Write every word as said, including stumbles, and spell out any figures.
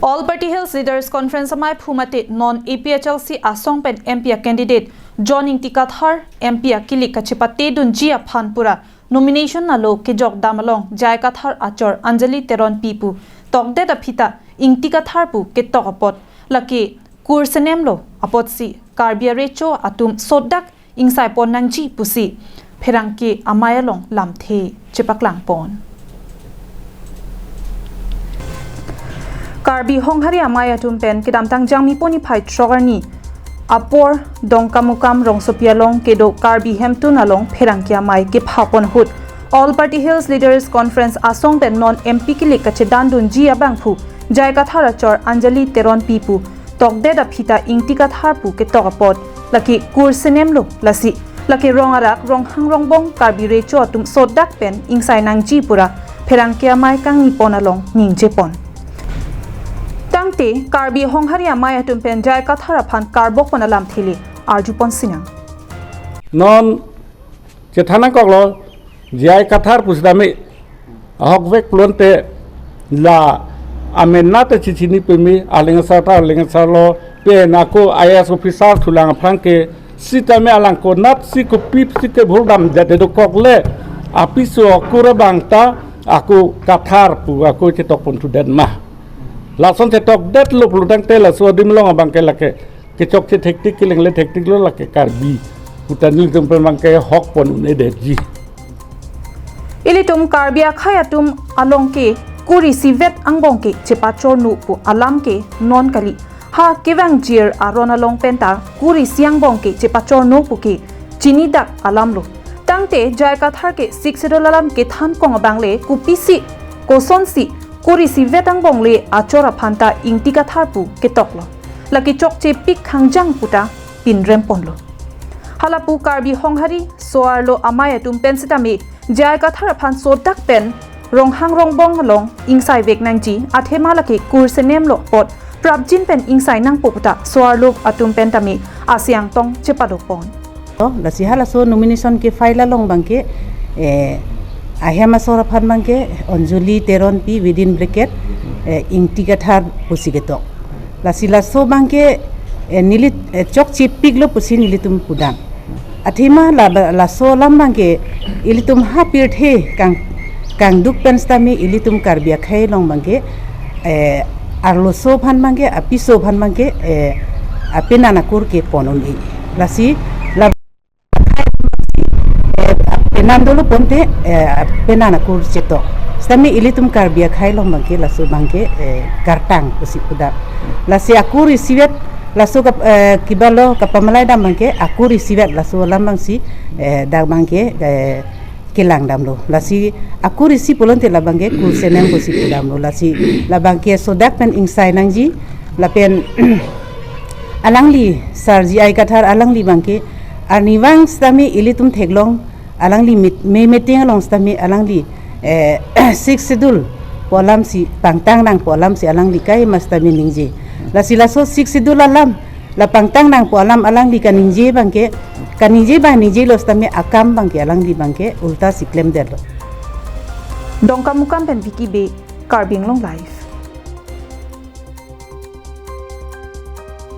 All Party Hills Leaders Conference amei phu mate non A P H L C asong pen M P a candidate John Ingti Kathar M P a kilik kachepate dunji aphan pura nomination alo kejok dam along J I Kathar achor Anjali Teronpi pu tokdet aphi ta Ingti Kathar pu ketok apot lake kursenemlo apotsi Karbi arecho atum sodak ingsai pon nangji pusi pherangke amei along lamthe chepaklang pon. Karbi Honghari amei atum pen kedamtang Jangmi poni phai throk arni apor Dongkamukam rongsopi along kedo Karbi hemtun along pherangke amei kepha pon ahut All Party Hills Leaders Conference asong pen non M P kilik kachedan dunji abangphu J I Kathar achor Anjali Teronpi pu tokdet aphi ta Ingti Kathar pu ketok apot lake kursenemlo lasi lake rong arak ronghang rongbong Karbi recho atum sodak pen ingsai nangji pura pherangke amei kangni pon along ningje pon. Tangte Karbi Honghari amei atum pen J I Kathar aphan karbok pon alamthe le arju pon sinang. Non chethan nangkoklo J I Kathar pusitame ahokvek pulote la amenat ta chichini peme, aleng asar ta aleng asarlo, pen ako I A S officer thulang aphrang ke sitame alang konatsi kopisi kebhur damjat dokok le apiso akur abang ta ako Kathar pu ako chetok pon thudet ma. Lason chetokdetlo pulotangte laso adim along abang ke lake kechokche thektik kelengle thektiklo lake Karbi puta nelitum pen abang ke hok pon un-edetji. Ilitum Karbi akhei atum along ke kur isivet angbong ke chepachorno pu alam ke non kali. Ha kevangjir aron along pen ta kur isi angbong ke chepachorno pu ke chinidak alamlo. Tangte J I Kathar ke Sixth Schedule alam kethan kong abang le kopisi kosonsi kur isivet angbong le achor aphan ta Ingti Kathar pu ketoklo. Lake chokchepik khangjang pu ta pinrem ponlo. Halapu Karbi Honghari so-arlo amei atum pen sitame J I Kathar aphan sodak pen ronghang rongbong along ingsai vek nangji athema lake kursenemlo apot prapjin pen ingsai nangpo pu ta so-arlo atum pen tame asiangtong chepado pon. Oh, lasi halaso nomination ke file along abang ke, eh, ahem asor aphan abang ke Anjali Teronpi within bracket, eh, Ingti Kathar pusi ketok. Lasi laso abang ke, eh, neli, eh, chokchepiklo pusi nelitum pudam. Athema la, laso alam abang ke ilitum ha pirthe kang, kangduk pen sitame ilitum Karbi akhei along abang ke, eh, arloso aphan abang ke, apiso aphan abang ke, eh, apenan akur ke pon un-e. Lasi la, eh, apenan dolo pulote, eh, apenan akur chetok. Sitame ilitum Karbi akhei along abang ke laso abang ke, eh, kartang pusi pudam. Lasi akur isivet laso kap-, eh, kibalo kapamalai dam abang ke akur isivet laso alam abangsi, eh, dak abang ke, eh, kelang damlo. Lasi akur isi pulote labang ke kursenem pusi pudamlo. Lasi labang ke sodak pen ingsai nangji lapen alangli Sar J I Kathar alangli abang ke arnivang sitame ilitum theklong alangli meet-, me meeting along sitame alangli, eh, Sixth Schedule pu alamsi pangtang nangpo alamsi alangli kaima sitame ningje. Lasi laso Sixth Schedule alam la pangtang nangpo alam alangli kaningje abang ke, kaningje abang ningjelo sitame akam abang ke alangli abang ke ulta si klemdetlo. Dongkamukam pen Vicky Bey, Karbi Anglong Live.